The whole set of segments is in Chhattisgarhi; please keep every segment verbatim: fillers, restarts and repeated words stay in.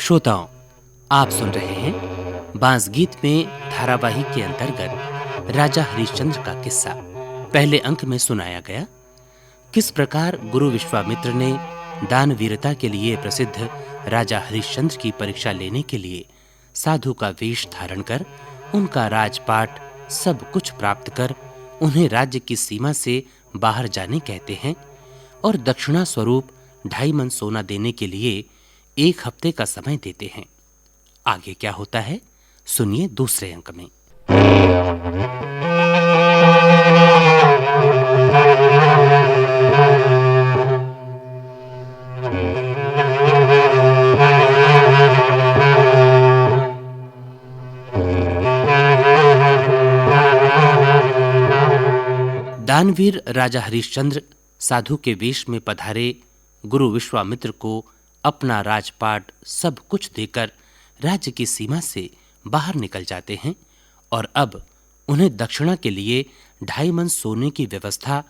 श्रोताओं, आप सुन रहे हैं बांस गीत में धारावाहिक के अंतर्गत राजा हरिश्चंद्र का किस्सा। पहले अंक में सुनाया गया किस प्रकार गुरु विश्वामित्र ने दानवीरता के लिए प्रसिद्ध राजा हरिश्चंद्र की परीक्षा लेने के लिए साधु का वेश धारण कर उनका राजपाट सब कुछ प्राप्त कर उन्हें राज्य की सीमा से बाहर जाने कहते हैं और दक्षिणा स्वरूप ढाई मन सोना देने के लिए एक हफ्ते का समय देते हैं। आगे क्या होता है, सुनिए दूसरे अंक में। दानवीर राजा हरिश्चंद्र साधु के वेश में पधारे गुरु विश्वामित्र को अपना राजपाट सब कुछ देकर राज्य की सीमा से बाहर निकल जाते हैं और अब उन्हें दक्षिणा के लिए ढाई मन सोने की व्यवस्था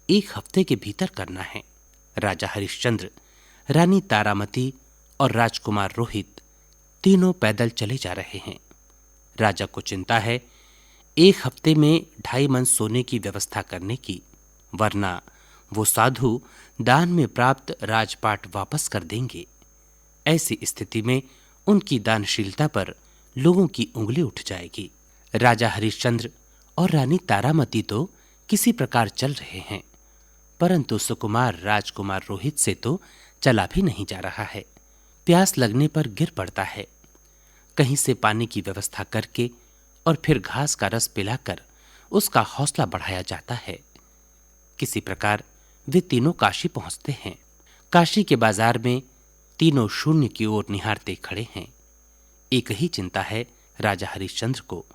एक हफ्ते के भीतर करना है। राजा हरिश्चंद्र, रानी तारामती और राजकुमार रोहित तीनों पैदल चले जा रहे हैं। राजा को चिंता है, एक हफ्ते में ढाई मन सोने की व्यवस्था करने की, वरना वो साधु दान में प्राप्त राजपाट वापस कर देंगे। ऐसी स्थिति में उनकी दानशीलता पर लोगों की उंगली उठ जाएगी। राजा हरिश्चंद्र और रानी तारामती तो किसी प्रकार चल रहे हैं, परंतु सुकुमार राजकुमार रोहित से तो चला भी नहीं जा रहा है। प्यास लगने पर गिर पड़ता है। कहीं से पानी की व्यवस्था करके और फिर घास का रस पिलाकर उसका हौसला बढ़ाया जाता है। किसी प्रकार वे तीनों काशी पहुंचते हैं। काशी के बाजार में तीनों शून्य की ओर निहारते खड़े हैं। एक ही चिंता है राजा हरिश्चंद्र को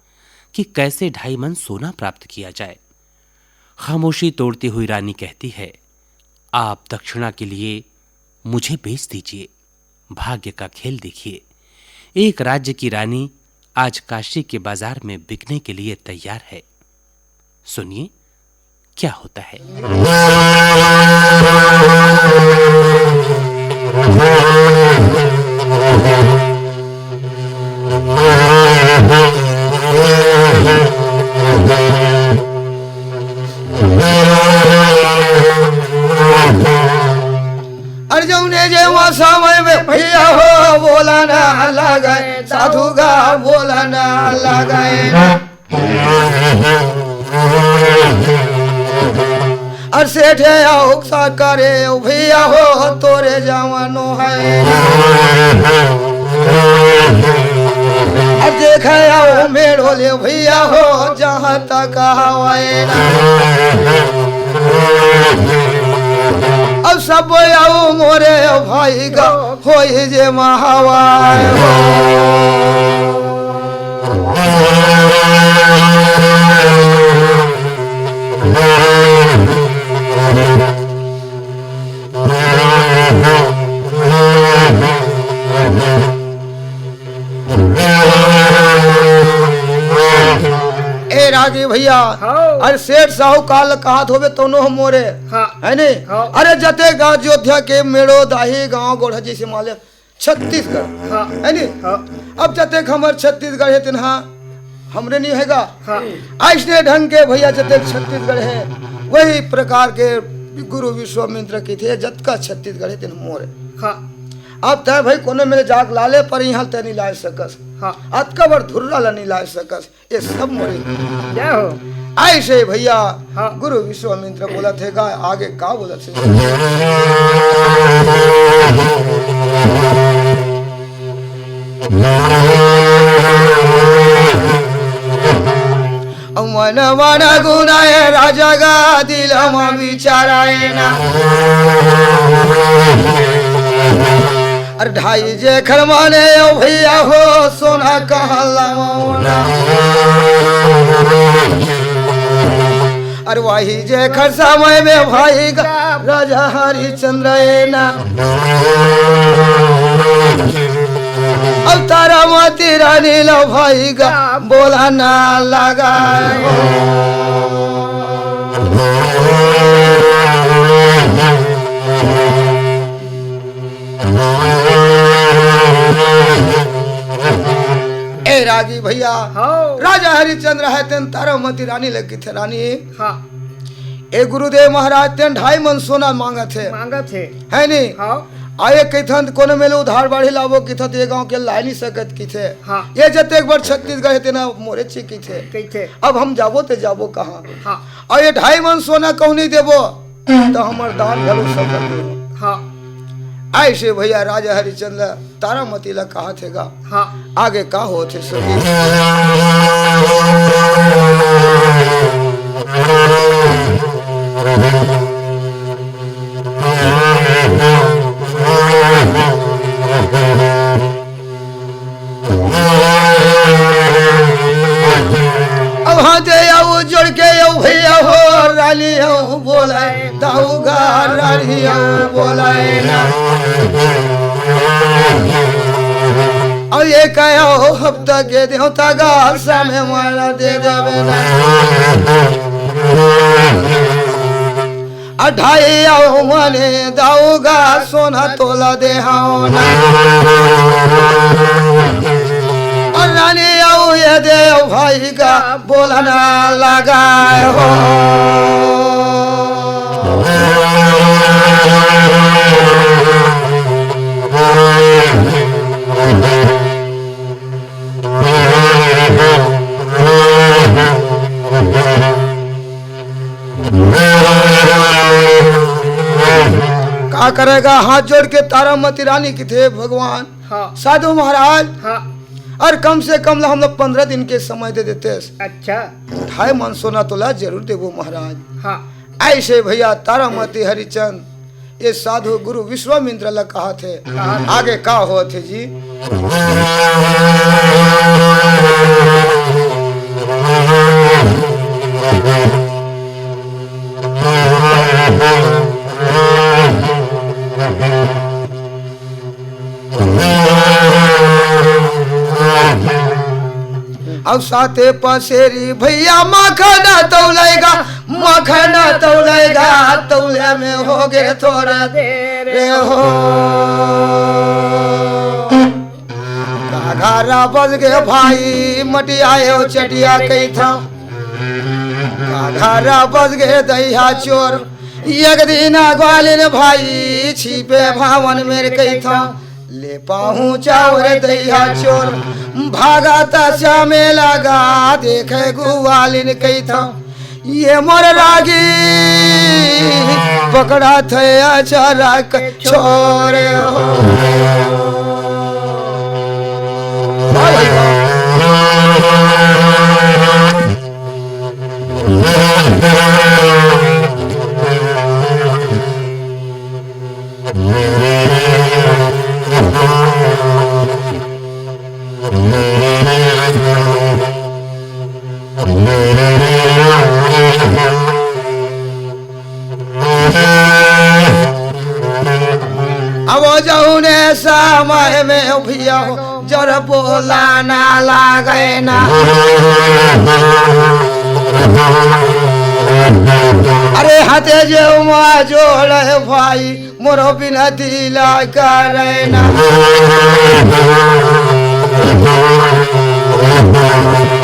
कि कैसे ढाई मन सोना प्राप्त किया जाए। खामोशी तोड़ती हुई रानी कहती है, "आप दक्षिणा के लिए मुझे बेच दीजिए। भाग्य का खेल देखिए, एक राज्य की रानी आज काशी के बाजार में बिकने के लिए तैयार है।" सुनिए क्या होता है। अरे जौने जे वहाँ समय में भैया हो बोला ना लगे, साधु गा बोला ना लगे। अरे सेठ आओ सा करे भैया हो तोरे जवानो है। अरे देखे आओ मेड़ो ले भैया हो जहाँ तक हवाए ना। अब सब आओ मोरे भाई गा होई जे महावाय हो। ए रागी भैया, हाँ। अरे सेठ साहूकार ल कहत होबे तोनो हो मोरे, हाँ। है नी? हाँ। अरे जते गा अयोध्या के मेड़ो दाही गांव गोढ़ा जैसे माले छत्तीसगढ़, हाँ। है नी? हाँ। अब जते हमर छत्तीसगढ़ है तिनहा हमरे नहीं हैगा। हाँ। ऐसने ढंग के भैया जते छत्तीसगढ़ है वही प्रकार के गुरु विश्वामित्र की थे जतका छत्तीसगढ़ है तिन मोरे। हाँ। अब तय भाई कोनो मेरे जाग लाले पर यहाँ तय नहीं ला सकस। हाँ। अतका बर धुर्रा ला नहीं ला सकस। ये सब मोरे। क्या हो? ऐसे भैया, हाँ। गुरु विश्वामित्र बोलत हे का, आगे का बोलत हे? मन मन गुनाए राजा गा दिल म विचाराए ना। अरे ढाई जे खर माने ओ भैया हो सोना कहाँ लावना। अरे वही जे खर समय में भाई गा राजा हरिश्चंद्र ए ना। अब तारामती रानी ला भाई गा बोला ना लगा। कि भैया, हाँ। राजा हरिचंद्र हे तेन तारामती रानी ले किथे, "रानी, हाँ। ए गुरुदेव महाराज तेन ढाई मन सोना मांगत हे।" मांगत हे। हे नी? हाँ। अउ ए कहिथन कोनो मेर ले उधार बाड़ी लाबो किथे त ए गांव के लाय नी सकत किथे। हाँ। ए जतेक बड़ छत्तीसगढ़ हे तेन मोरे चे किथे। कहिथे। अब हम जाबो ते जाबो कहाँ? हाँ। अउ ए ढाई मन सोना कहूं नी देबो, त हमर दान घलो सफल नी हो। हाँ। अइसे भैया राजा हरिचंद्र तारामती ला कहत हे गा। हाँ। आगे का होत हे सुनी। अब हाथे अउ जोड़ के अउ भैया हो रानी अउ बोलाय, दाऊ गा रानी अउ बोलाय ना। अउ ए कहो हफ्ता के देवता गा सामे माला दे देबे ना। अ ढाई अउ मने दाऊ गा सोना तोला देहव ना। अ रानी अउ ए देव भाई गा बोलना लगाय हो। का करे गा हाथ जोड़ के तारामती रानी किथे, "भगवान, हाँ। साधु महाराज, हाँ। अउ कम से कम ला हमला पंद्रह दिन के समय दे देतेस। अच्छा। ढाई मन सोना तोला जरूर देबो महाराज।" हाँ। अइसे भैया तारामती हरिचंद ए साधु गुरु विश्वामित्र ला कहत हे। कहत हे। आगे का होत हे जी? अउ साथे पसेरी भैया मखन तौलय गा, मखन तौलय गा, तौले में हो गे थोरा देर हो। का घरा बज गे भाई मटिया एव चटिया कहिथव, का घरा बज गे दहिया चोर। एक दिन ग्वालिन भाई छिपे भवन में कहिथव, ले पहुँचा रे दहिया चोर। भागत श्यामे लगा देखे ग्वालिन कहिथव, ये मोर रागी पकड़ा थे अचरक छोरे हो। अब जौने समय में भैया हो, जर बोला ना लागे ना। अरे हाथे जे मा जोड़े भाई, मोरो बिनती ला करे ना।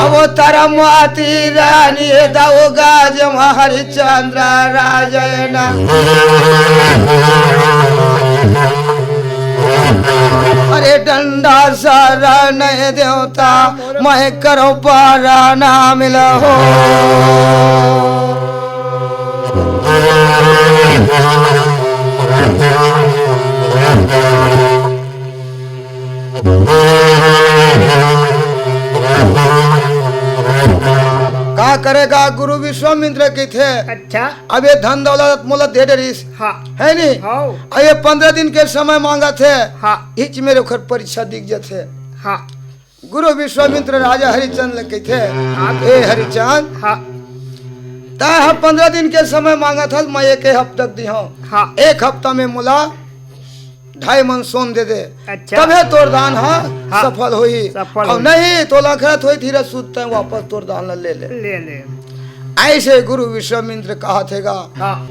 अब तारामती रानी दाऊ गाज मा हरिचंद्र राजन। अरे डंडा शरण देवता, मैं करो पारा ना मिला हो। का करे गा गुरु विश्वामित्र कहिथे, अच्छा। अब ये धन दौलत मोला दे डरिस, हाँ। है नी? हाँ। अब ये पंद्रह दिन के समय मांगत हे, हाँ। इच मेर ओखर परीक्षा दिख जथे। हाँ। गुरु विश्वामित्र राजा हरिचंद ल कहिथे, हाँ। ए हरिचंद, हाँ। तैं ह पंद्रह दिन के समय मांगत हस, मैं एक हफ्ता दिहंव। हाँ। एक हफ्ता में मोला ढाई मन सोन दे दे, अच्छा। तभे तोर दान ह हाँ। सफल होही। सफल अउ होही। नहीं तो लखरत होही, धीरे सुत तैं वापस तोर दान ल ले ले। ले ले। अइसे गुरु विश्वामित्र कहत हे गा। हाँ।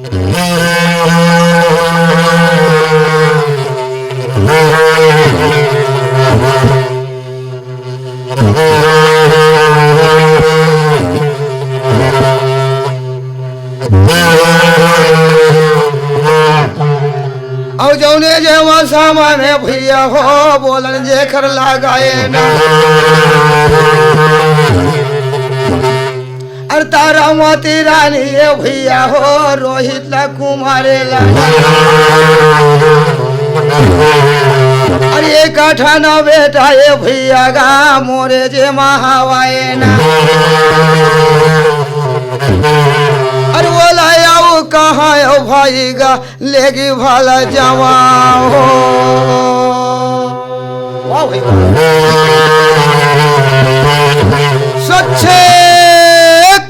मन भैया हो, बोलन जेकर लगाए ना। अरे तारामती रानी ए भैया हो, रोहित ला कुमारे ला। अरे एक अठाना बेटा ए भैया गा, मोरे जे महावाए ना। अरे बोला आऊ कहाँ हो भाई गा, लेगी भला जवा हो। वाह भाई वाह। सच्चे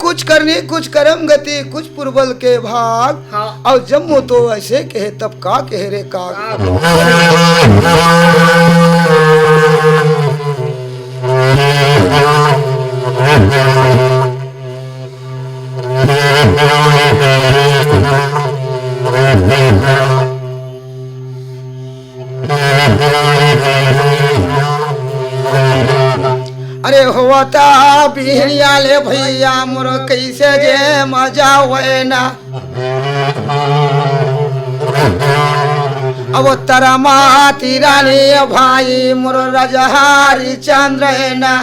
कुछ करनी, कुछ करम गति, कुछ पुरबल के भाग। हाँ। और जब वो तो ऐसे कहे, तब का कहे रे काग। अरे होवता बिहनिया ले भैया मोर, कैसे जे मजा होए ना। अब तरामती रानी भाई मोर, राजा हरिचंद्र है ना।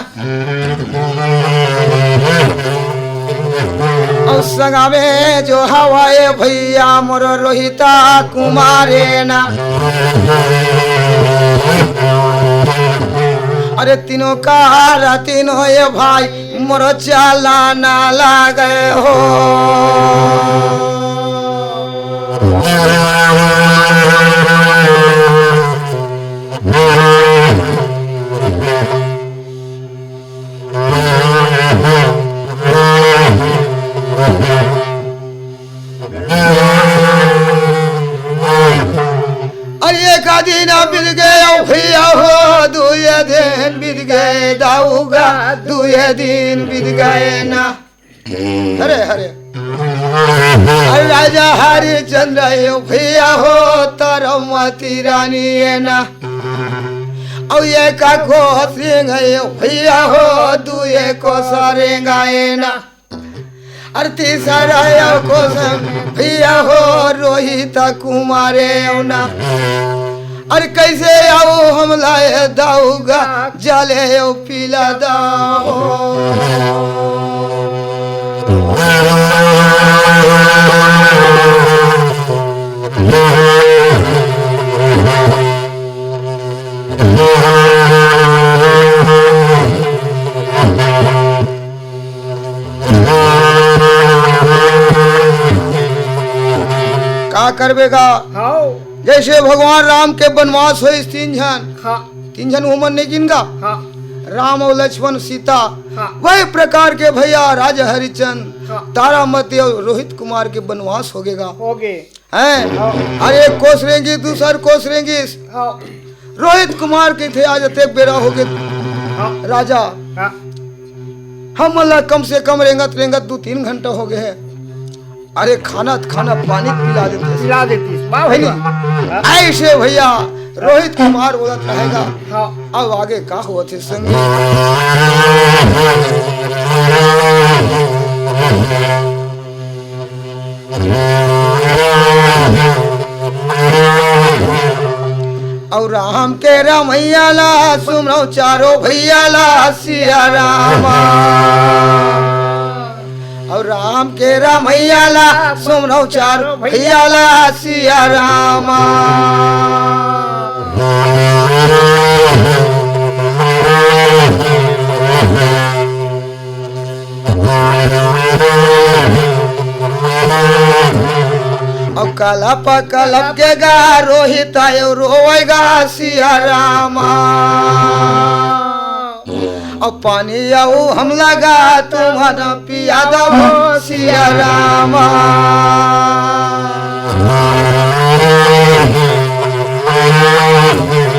अउ संगमे जो हवय भैया मोर रोहिता कुमारे ना। अरे तीनों कार तीनों ए भाई मोर चाला ना लागे हो। अरे एक दिन बीत गए भैया हो, दुए दिन बीत गए दाऊगा, दुए दिन बीत गए ना। अरे अरे अरे राजा हरिचंद्र ए भैया हो, तरमती रानी है ना। और ये का कोसरेंगे भैया हो, दुए कोसरेंगा है ना। अरे तीसरा यो कोसम भैया हो, रोहित कुमारे ना। अरे कैसे आऊ हम लाए दाऊगा, जाले यो पीला दाओ। का करबे गा? हाँ। जैसे भगवान राम के बनवास होइस तीन झन, हाँ। तीन झन उमन नहीं गिन गा? हाँ। राम और लक्ष्मण सीता, हाँ। वही प्रकार के भैया राजा हरिचंद, हाँ। तारामती और रोहित कुमार के बनवास होगे गा। होगे। हैं? हाँ। अरे एक कोसरेंगी, दूसर कोसरेंगी। हाँ। रोहित कुमार कथे आज अतेक बेरा होगे। हाँ। राजा, हाँ। हमन ला कम से कम रेंगत रेंगत दू तीन घंटा होगे हे। अरे खाना त खाना, पानी त पिला देते। पिला देती। वाह है भैया। नी? हाँ। ऐसे भैया रोहित कुमार बोलत रहेगा। हाँ। अब आगे का होत हे संगी? अउ राम के रमैया ला सुमरौ चारो भैया ला सिया रामा। अउ राम के रमैया ला सुमरौ चारो भैया ला सिया रामा। अउ कलप कलप के गा रोहित आयो रोवै गा सिया रामा। अउ पानी अउ हमला गा तुमन पिया दबो सिया रामा।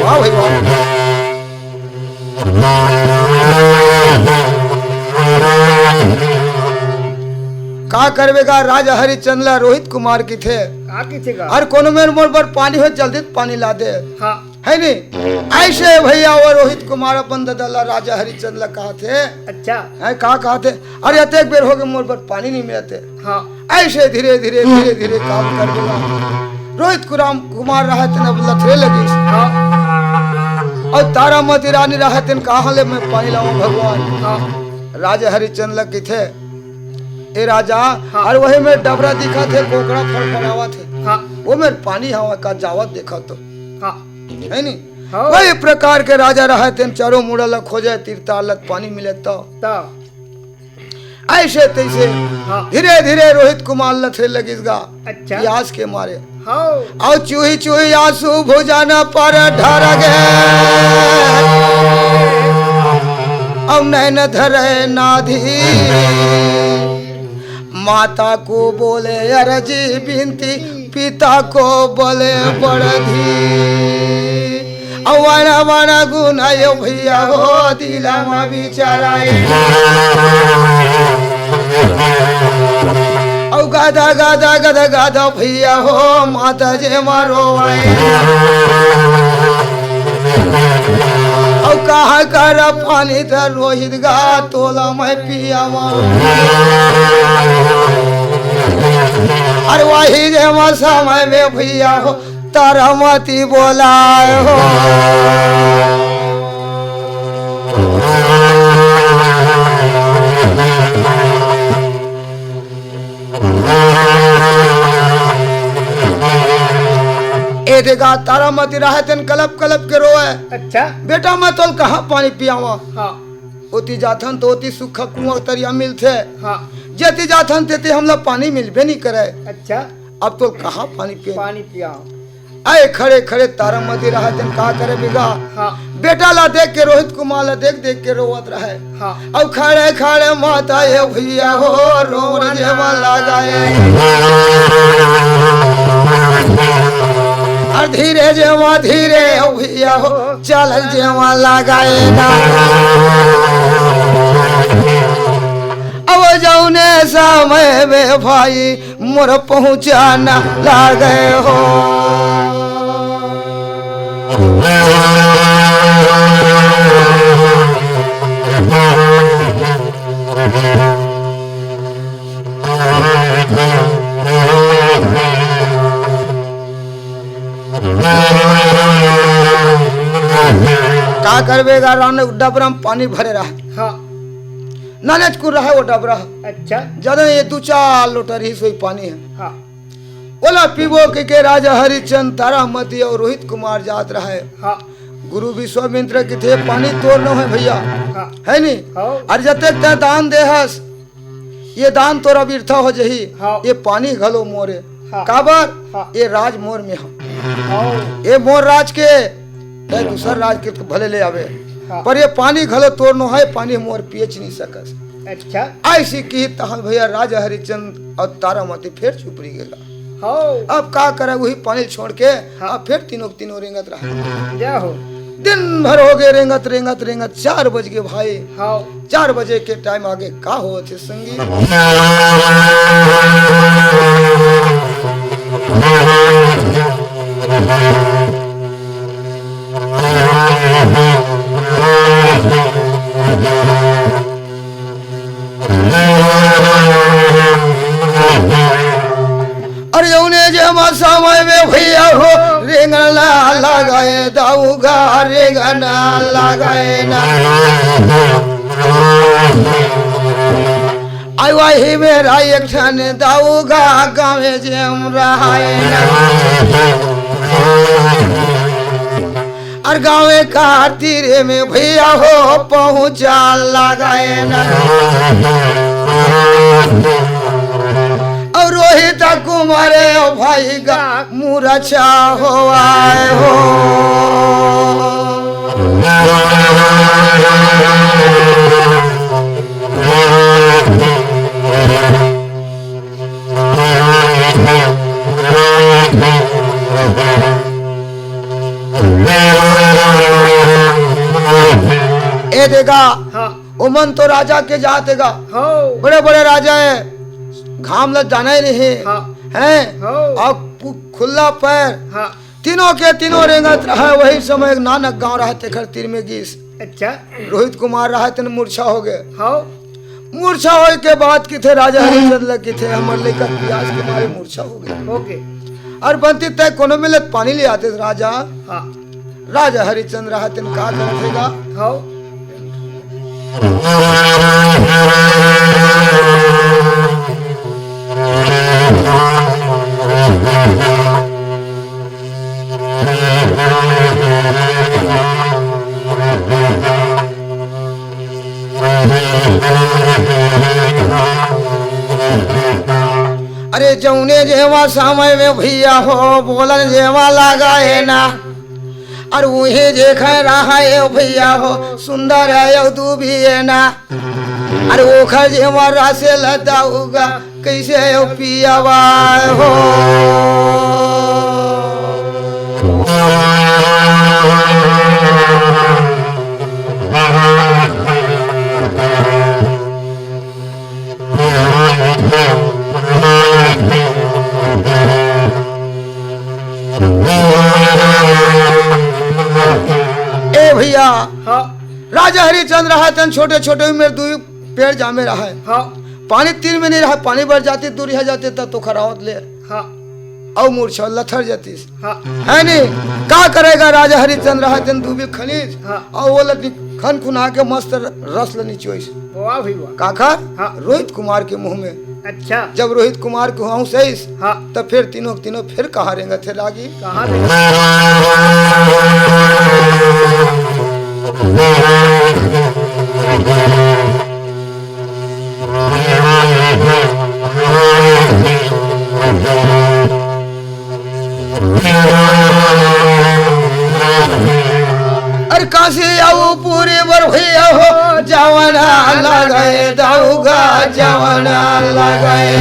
वाह भाई वाह। का करबे गा राजा हरिचंद ला रोहित कुमार किथे। का किथे गा? अरे कोनो मेर मोर बर पानी हो, जल्दी पानी ला दे। हाँ। है नी? ऐसे भैया वो रोहित कुमार अपन ददा ला राजा हरिचंद ला कहाथे। अच्छा। है का कहाथे? अरे अतेक बेर होगे मोर बर पानी नहीं मिलते। हाँ। ऐसे धीरे धीरे धीरे धीरे काम करबे गा। रोहित कुराम कुमार रहे तेन अब लथरे लगिस। हाँ। अउ तारामती रानी रहे तेन कहाँ ले मैं पानी लाऊं भगवान? हाँ। राजा हरिचंद ल कहिथे, ए राजा, हाँ। अउ वही में डबरा दिखत हे, कोकड़ा फड़फड़ावत हे। हाँ। वो में पानी हवा का जावत देखा तो। हाँ। है नी? हाँ। वही प्रकार के राजा रहे तेन चारों मुड़ा ल खोजे, तीर तार ल पानी मिले तो। तो। ऐसे तैसे हाँ। धीरे धीरे रोहित कुमार लथरे लगिस गा। अच्छा। प्यास के मारे। हाँ। अउ चूही चूही आंसू भुजाना पर ढर गे। अउ नैन धरे नाधी। माता को बोले अरजी बिनती, पिता को बोले बड़धी। अउ वाणा वाणा गुण आयो भैया हो, दिला मा विचार आए। अउ गादा गादा गादा गादा भैया हो, माता जे मारो आए। अउ कहाँ कर पानी त रोहित गा, तोला मैं पियावा। अरे वही जे मा समय में भैया हो, तारामती बोलाए हो। ए देखा, तारामती रहे तेन कलप कलप के रोए। अच्छा। बेटा, मैं तोल कहाँ पानी पियावा? हाँ। ओती जाथन तो ओती सूखा कुआं तरिया मिलथे। हाँ। जेती जाथन तेती हमला पानी मिलबे नहीं करे। अच्छा। अब तो कहाँ पानी पिए? पानी पिया। आए खड़े खड़े तारामती रहा तेन का करे बिगा। हाँ। बेटा ला देख के, रोहित कुमार ला देख देख के रोवत रहे। हाँ। अब खड़े खड़े माता ये भैया हो, रोवन जेवा लगाए। और धीरे जेवा धीरे ओ भैया हो, चल जेवा लगाए ना। अब जौने समय में भाई मोर पहुँचाना लागे हो। का करबे गा, रान डबरा में पानी भरे रहा। हाँ। नानेच कुर रहा वो डबरा। अच्छा। ज्यादा नहीं, ये दू चार लोटा रही सोई पानी है। हाँ। ओला पीबो कहिके राजा हरिचंद, तारामती और रोहित कुमार जात रहे। हाँ। गुरु विश्वामित्र कथे, "पानी तोर न है भैया, हाँ। है नी? हाँ। और जतेक तैं दान देहस, ये दान तोरा बिरथा हो जही, हाँ। ये पानी घलो मोरे।" हाँ। काबर? हाँ। ये राज मोर में हो। हाँ। ये मोर राज के, तैं दूसर राज के तो भले ले आवे, हाँ। पर ये पानी घलो तोर नो है, पानी मोर पियेच नहीं सकस। अच्छा। ऐसी की तहन भैया राजा हरिचंद और तारामती फिर चुप रही गेला। हाँ। अब का करे, वही पानी छोड़ के हाँ। अब फिर तीनों के तीनों रेंगत रहा। जय हो। दिन भर हो गए रेंगत, रेंगत, रेंगत, चार बज गए भाई। हाँ। चार बजे के टाइम आगे का होत हे संगी? अरे जौने जे मा समय में भैया हो, रेंगना लगाए दाऊगा, रेंगना लगाए ना। आई वही मेरा एक ठन दाऊगा, गाँव जेम रहाए ना। अर गाँवे का तीरे में भैया हो पहुँचा लगाए ना। और रोहित कुमार भाई का मूर्छा हो आए हो। ए देखा, हाँ। ओमन तो राजा के जात हे गा। हाँ। बड़े बड़े राजा हे, घाम ल जाना ही नहीं हे। हाँ। हैं? हाँ। अउ पु-, खुल्ला पैर। हाँ। तीनों के तीनों रेंगत रहे। वही समय एक नानक गांव रहे, तेखर तीर में गिस। अच्छा। रोहित कुमार रहे, तेन मूर्छा हो गए। हाँ। मूर्छा होए के बाद किथे राजा हरिचंद ल किथे, हमर लइका पियास के मारे मूर्छा हो गए। ओके। अउ बंती तय कोनो मिलत पानी ले आते राजा। हाँ। राजा हरिचंद्र रहय तेन का करत हे गा? हाँ। अरे जउने जेमा समय में भइया हो बोलन जेमा लगाए ना, अरे उही जेखर रहय भइया हो सुंदर अउ दुबी ए ना। अरे ओखर जेमा रस ल दाऊ गा कइसे अउ पियावा हो। ए भइया, हाँ। राजा हरिचंद रहय तेन छोटे छोटे उमर दुई पेड़ जामे रहय। हाँ। पानी तीर में नइ रहय, पानी बर जातिस दूरिहा जातिस त तोखर आवत ले। हाँ। अउ मूर्छा लथर जातिस। हाँ। हे नी? का करे गा राजा हरिचंद रहय तेन दुबी खनिस। हाँ। अउ ओला नि-, खन खुना के मस्त र-, रस ल निचोइस। वाह भई वाह। काखर? हाँ। रोहित कुमार के मुंह में। अच्छा। जब रोहित कुमार के हौंसइस, हाँ। त फेर तीनों के तीनों फेर कहाँ रेंगत हे लागी? कहाँ रेंगत? अरे काशी अउ पूरी बर भइया हो, जवाना लगय दाऊ गा, जवाना लगय।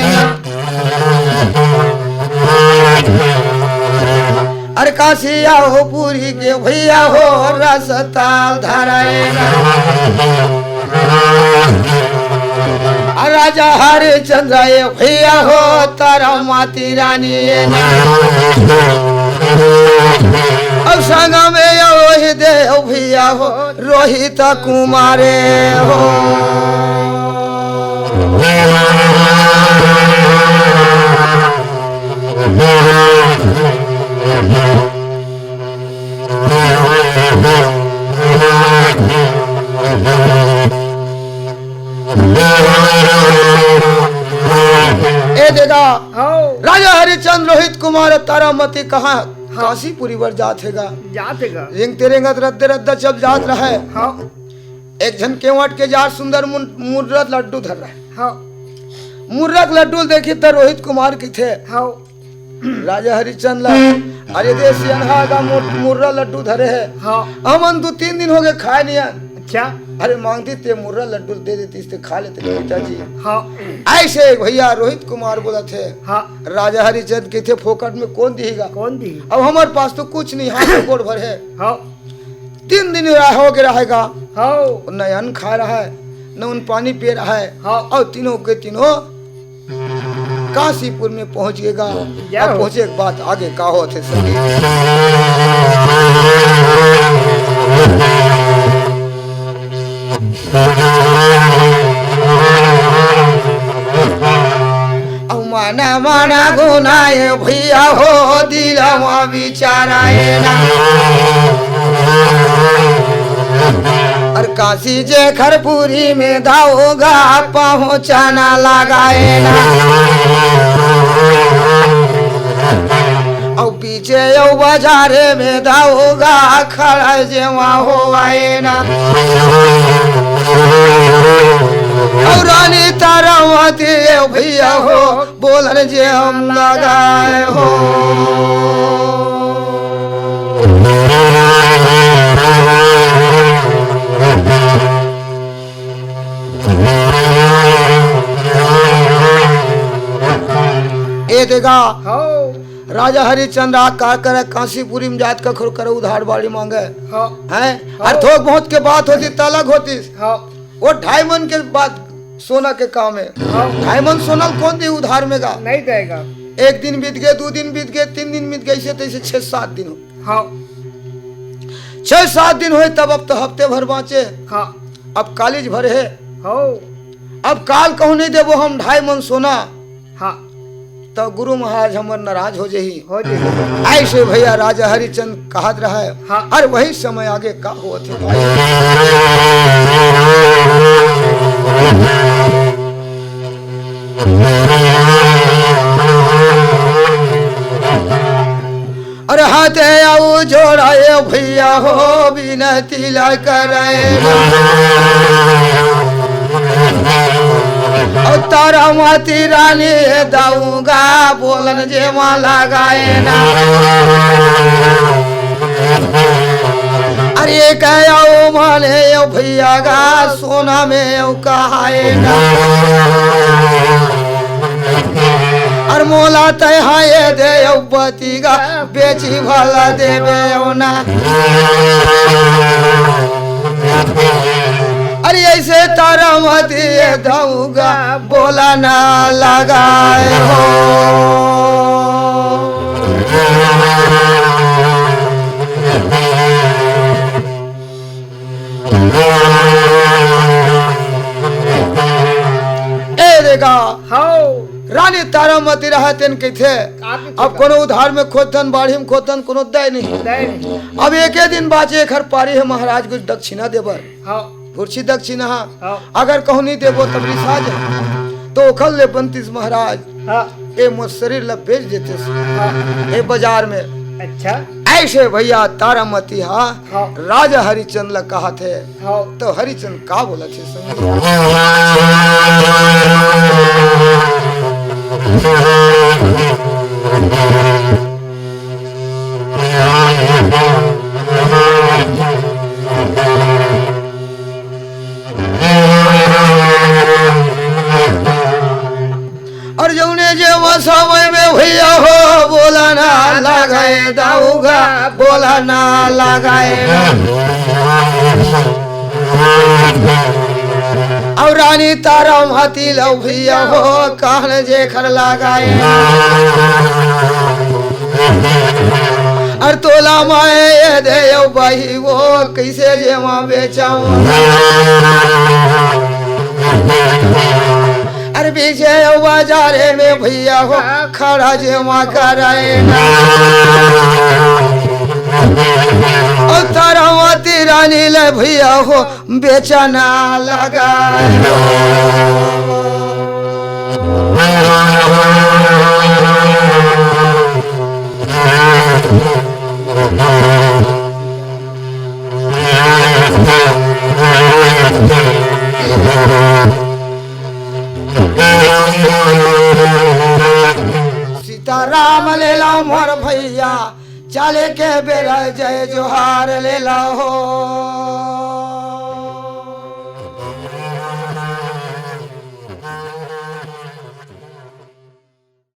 अरे काशी अउ पूरी के भइया हो, रस ताल धरय ना। अउ राजा हरिचंद ए भइया हो, तारा माती रानी ए ना। अउ संग में अउ रोहित देव भइया हो, रोहित कुमार हो। ए देगा, हाँ। राजा हरिचंद, रोहित कुमार, तारामती कहाँ? हाँ। काशीपुरी बर जात हे गा। जात हे गा। रेंगते रेंगत रद्दे रद्दा जब जात रहय। हाँ। एक झन केवट के जार सुंदर मुन-, मुर्रा लड्डू धर रहय। हाँ। मुर्रा लड्डू ल देखिस त रोहित कुमार कहिथे। हाँ। राजा हरिचंद ला, अरे दे सियनहा गा मुर-, मुर्रा लड्डू धरे हे। हाँ। हमन दू तीन दिन होगे खाय नइ अन। अच्छा। अरे मांगतिस ते मुर्रा लड्डू दे देतिस ते खा लेते पिताजी। हाँ। अइसे भइया रोहित कुमार बोलत हे। हाँ। राजा हरिचंद कहिथे फोकट में कोन दिही गा? कोन दिही? अब हमर पास तो कुछ नइ, हाथ में गोड़ भर हे। हाँ। तीन दिन होगे रहय गा। हाँ। न अन्न खाय रहय, न उन पानी पिये रहय। हाँ। अउ तीनों के तीनों काशीपुर में पहुंच गे गा। अब पहुंचे के बाद आगे का होत हे संगी। अउ माना माना गुना ए भइया हो, दिलवा बिचारा ए ना। अउ काशी जेखरपुरी में दाऊ गा पहुंचना लगा ए ना। अउ पीछे अउ बाजारे में दाऊ गा खड़ा जेमा होवय ना। अउ रानी तारावती ए भइया हो, बोलन जेमा लगा ए हो। ए देगा, हाँ। राजा हरिश्चंद्र का करे, काशीपुरी में जात कखरो करे उधार बाड़ी मांगे। हाँ। हैं? हाँ। अउ थोक बहुत के बात होतिस त अलग होतिस। हाँ। ओ ढाई मन के बात सोना के काम हे। हाँ। ढाई मन सोना ल कोन दिही उधार में गा? नइ देय गा। एक दिन बीत गे, दू दिन बीत गे, तीन दिन बीत गे, अइसे तइसे छह सात दिन हो। हाँ। छह सात दिन होय तब अब तो हफ्ते भर बांचे। हाँ। अब कालीच भर हे। हाँ। अब काल कहूं नइ देबो हम ढाई मन सोना। हाँ। त गुरु महाराज हमर नाराज हो जही। हो जही। ऐसे भैया राजा हरिचंद कहत रहय। हाँ। अउ वही समय आगे का होत हे भाई। अरे हाथे अउ जोड़ाए भैया हो, बिनती ला करे ना। अउ तारामती रानी दाऊ गा बोलन जेमा लगाए ना। अरे कहो माने अउ भैया गा सोना में अउ कहाए ना। अरे मोला तैं हाय दे अउ बती गा बेची भला देबे अउ ना। अरे ऐसे तारामती दाऊ गा बोला ना लगाए हो। ए देखा, हाँ। रानी तारामती रहय तेन कहिथे, का कहिथे अब का? कोनो उधार में खोजथन, बाढ़ी में खोजथन, कोनो दय नहीं। दय नहीं। अब एके दिन बाचे, एखर पारी हे महाराज कुछ दक्षिणा देबर। हाँ। फुरसी दक्षिणा हा। हाँ। अगर कहूँ नहीं देबो तब रिसा जा। तो ओखर ले बनतिस महाराज, हाँ। ए मोर शरीर ला बेच देतिस। हाँ। ए बाजार में। अच्छा। ऐसे भैया तारामती हा हाँ। राजा हरिचंद ला कहत हे। हाँ। तो हरिचंद का बोलत हे संगी? अउ जउने जेमा समय में भैया हो, बोला ना लगाए दाऊ गा, बोला ना लगाए ना। अउ रानी तारामती ला भैया हो, कहन जेखर लगाए ना। अउ तोला मैं ए दे अउ बही वो, कइसे जेमा बेचहूँ। अउ बीचे अउ बाजारे में भैया हो, खड़ा जेमा कराए ना। अउ तारामती रानी ला भैया हो, बेचना लगाए हो। सीताराम ले ला मोर भैया, चले के बेरा जय जोहार ले ला हो।